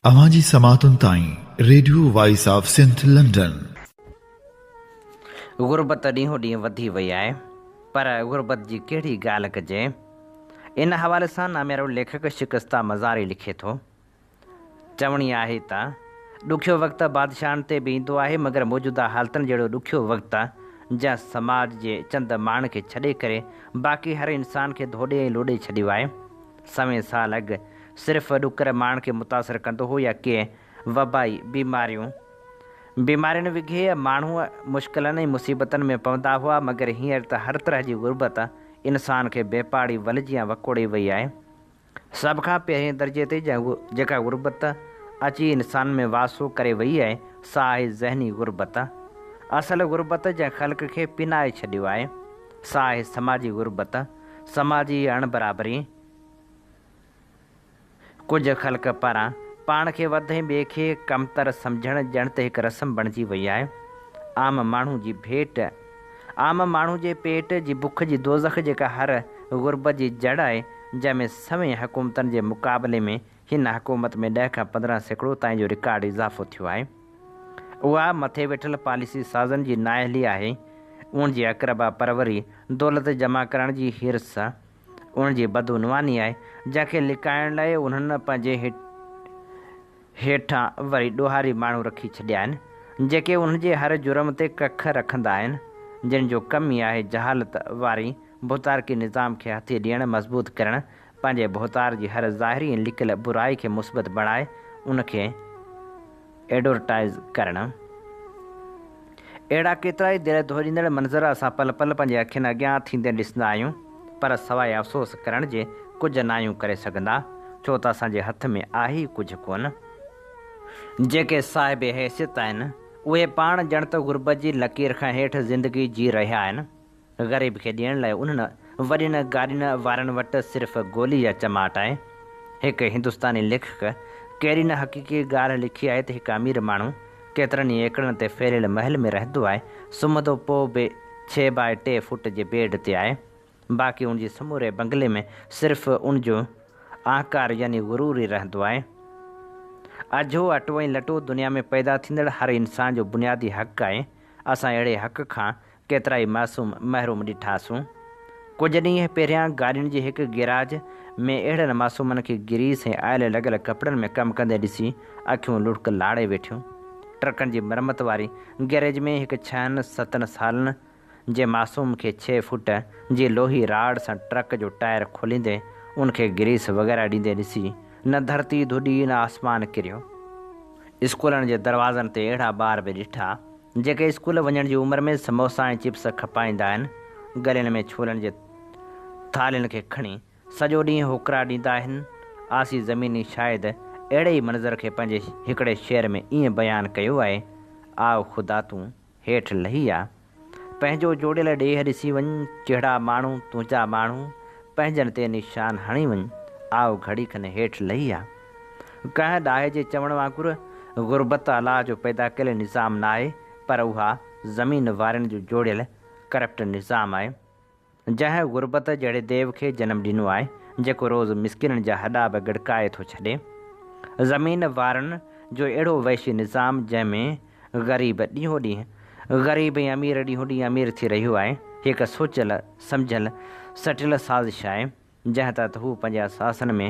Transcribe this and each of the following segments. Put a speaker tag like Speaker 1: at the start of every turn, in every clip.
Speaker 1: اوهان جي سماعتن تائين radio voice of Sindh London.
Speaker 2: غربت ڏينهون ڏينهن وڌي وئي آهي پر غربت جي ڪهڙي ڳالهه ڪجي؟ ان حوالي سان ناميارو ليکڪ شڪسته مزاري لکي ٿو. چوڻي آهي ته، ڏکيو وقت بادشاهن تي به ايندو آهي مگر موجوده حالتن جهڙو ڏکيو وقت جنهن سماج جي چند ماڻهن کي ڇڏي ڪري باقي هر انسان کي ڌوڏي ۽ لوڏي ڇڏيو آهي. سوين سال اڳ صرف ڏڪر ماڻهن کي متاثر ڪندو هو يا ڪي وبائي بيماريون. بيمارين وگهي ماڻهو مشڪلن ۽ مصيبتن ۾ پوندا هئا مگر هينئر ته هر طرح جي غربت انسان کي بي پاڙي ول جيان وڪوڙي وئي آهي. سڀ کان پهرين درجي تي جيڪا غربت اچي انسان ۾ واسو ڪري وئي آهي سا آهي ذهني غربت. اصل غربت جنهن خلق کي پنائي ڇڏيو آهي سا آهي سماجي غربت. سماجي اڻبرابري، ڪجهه خلق پاران پاڻ کي وڌ ۽ ٻئي کي ڪمتر سمجهڻ ڄڻ ته هڪ رسم بڻجي وئي آهي. عام ماڻهو جي ڀيٽ عام ماڻهو جي پيٽ جي بک جي دوزخ جيڪا هر غربت جي جڙ آهي، جنهن ۾ سوين حڪومتن جي مقابلي ۾ هن حڪومت ۾ ڏهه کان 15% تائين جو رڪارڊ اضافو ٿيو آهي. اها مٿي ويٺل پاليسي سازن جي نااهلي آهي، انهن جي اقربا پروري، دولت جمع ڪرڻ جي حرص، انهن جي بدعنواني آهي، جنهن کي لڪائڻ لاء انهن پنهنجي هيٺان وري ڏوهاري ماڻهو رکي ڇڏيا آهن، جيڪي انهن جي هر جرم تي ڪک رکندا آهن، جن جو ڪم ئي آهي جهالت واري ڀوتارڪي نظام کي هٿي ڏيڻ، مضبوط ڪرڻ، پنهنجي ڀوتار جي هر ظاهري ۽ لڪل برائي کي مثبت بڻائي ان کي ايڊورٽائيز ڪرڻ. اهڙا ڪيترائي دل ڌوڏيندڙ منظر اسان پل پل پنهنجي اکين اڳيان ٿيندي ڏسندا آهيون پر سواء افسوس ڪرڻ جي ڪجهه ناهيون ڪري سگهندا ڇو ته اسان جي هٿ ۾ آهي ئي ڪجهه ڪونه. جيڪي صاحب حيثيت آهن اهي پاڻ ڄڻ ته غربت جي لڪير کان هيٺ زندگي جي رهيا آهن. غريب کي ڏيڻ لاء انهن وڏين گاڏين وارن وٽ صرف گولي يا چماٽ آهي. هڪ هندستاني ليکڪ ڪهڙي نه حقيقي ڳالهه لکي آهي ته هڪ امير ماڻهو ڪيترن ئي ايڪڙن تي ڦهليل محل ۾ رهندو آهي، سمهندو پوء به ڇهه باء ٽي فوٽ جي بيڊ تي آهي. باقي ان جي سموري بنگلي ۾ صرف ان جو اهنڪار يعني غرور ئي رهندو آهي. اجهو اٽو ۽ لٽو دنيا ۾ پيدا ٿيندڙ هر انسان جو بنيادي حق آهي. اسان اهڙي حق کان ڪيترائي معصوم محروم ڏٺاسون. ڪجهه ڏينهن پهريان گاڏين جي هڪ گيراج ۾ اهڙن معصومن کي گريس ۽ آئل لڳل ڪپڙن ۾ ڪم ڪندي ڏسي اکيون لڙڪ لاڙي ويٺيون. ٽرڪن جي مرمت واري گيريج ۾ هڪ ڇهن ستن سالن جي معصوم کي ڇهه فوٽ جي لوهي راڊ سان ٽرڪ جو ٽائر کوليندي ان کي گريس وغيره ڏيندي ڏسي نه ڌرتي ڌڏي نه آسمان ڪريو. اسڪولن جي دروازن تي اهڙا ٻار به ڏٺا جيڪي اسڪول وڃڻ جي عمر ۾ سموسا ۽ چپس کپائيندا آهن، گلين ۾ ڇولن جي ٿالهين کي کڻي سڄو ڏينهن هوڪرا ڏيندا آهن. آسي زميني شايد اهڙي ئي منظر کي پنهنجي هڪڙي شعر ۾ ائين بيان ڪيو آهي، آء خدا تون هيٺ لهي آ. پنهنجو جوڙيل ڏيهه ڏسي وڃ، ڪهڙا ماڻهو تنهنجا ماڻهو، پنهنجن تي نشان هڻي وڃ، آء گهڙي کن هيٺ لهي آ. ڪنهن ڏاهي جي چوڻ وانگر غربت الله جو پيدا ڪيل نظام ناهي پر اها زمين وارن جو جوڙيل ڪرپٽ نظام آهي. جنهن غربت جهڙي ديو کي جنم ڏنو آهي، جيڪو روز مسڪينن جا هڏا به ڳڙڪائي ٿو ڇڏي. زمين وارن جو اهڙو وحشي نظام جنهن ۾ غريب ڏينهون ڏينهن غريب ۽ امير ڏينهون ڏينهن امير ٿي رهيو آهي، هڪ سوچيل سمجهيل سٽيل سازش آهي، جنهن تحت هو پنهنجي اثاثن ۾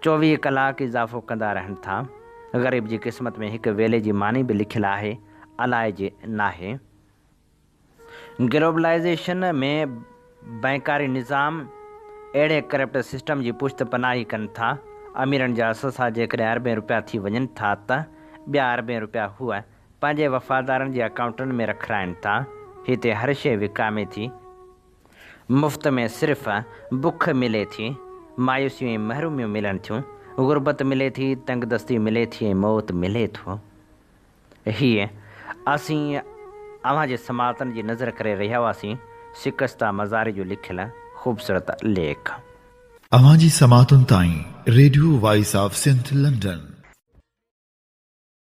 Speaker 2: 24 ڪلاڪ اضافو ڪندا رهن ٿا. غريب جي قسمت ۾ هڪ ويلي جي ماني به لکيل آهي، الائجي ناهي. گلوبلائيزيشن ۾ بئنڪاري نظام اهڙي ڪرپٽ سسٽم جي پشت پناهي ڪن ٿا. اميرن جا اثاثا جيڪڏهن اربين روپيا ٿي وڃن ٿا ته ٻيا اربين روپيا هو پنهنجي وفادارن جي اڪائونٽن ۾ رکرائن ٿا. هتي هر شيء وڪامي ٿي. مفت ۾ صرف بک ملي ٿي، مايوسيون ۽ محروميون ملن ٿيون، غربت ملي ٿي، تنگدستي ملي ٿي ۽ موت ملي ٿو. هيء اسين اوهان جي سماعتن جي نظر ڪري رهيا هئاسين شڪسته مزاري جو لکيل خوبصورت ليک.
Speaker 1: اوهان جي سماعتن تائين radio voice of Sindh London.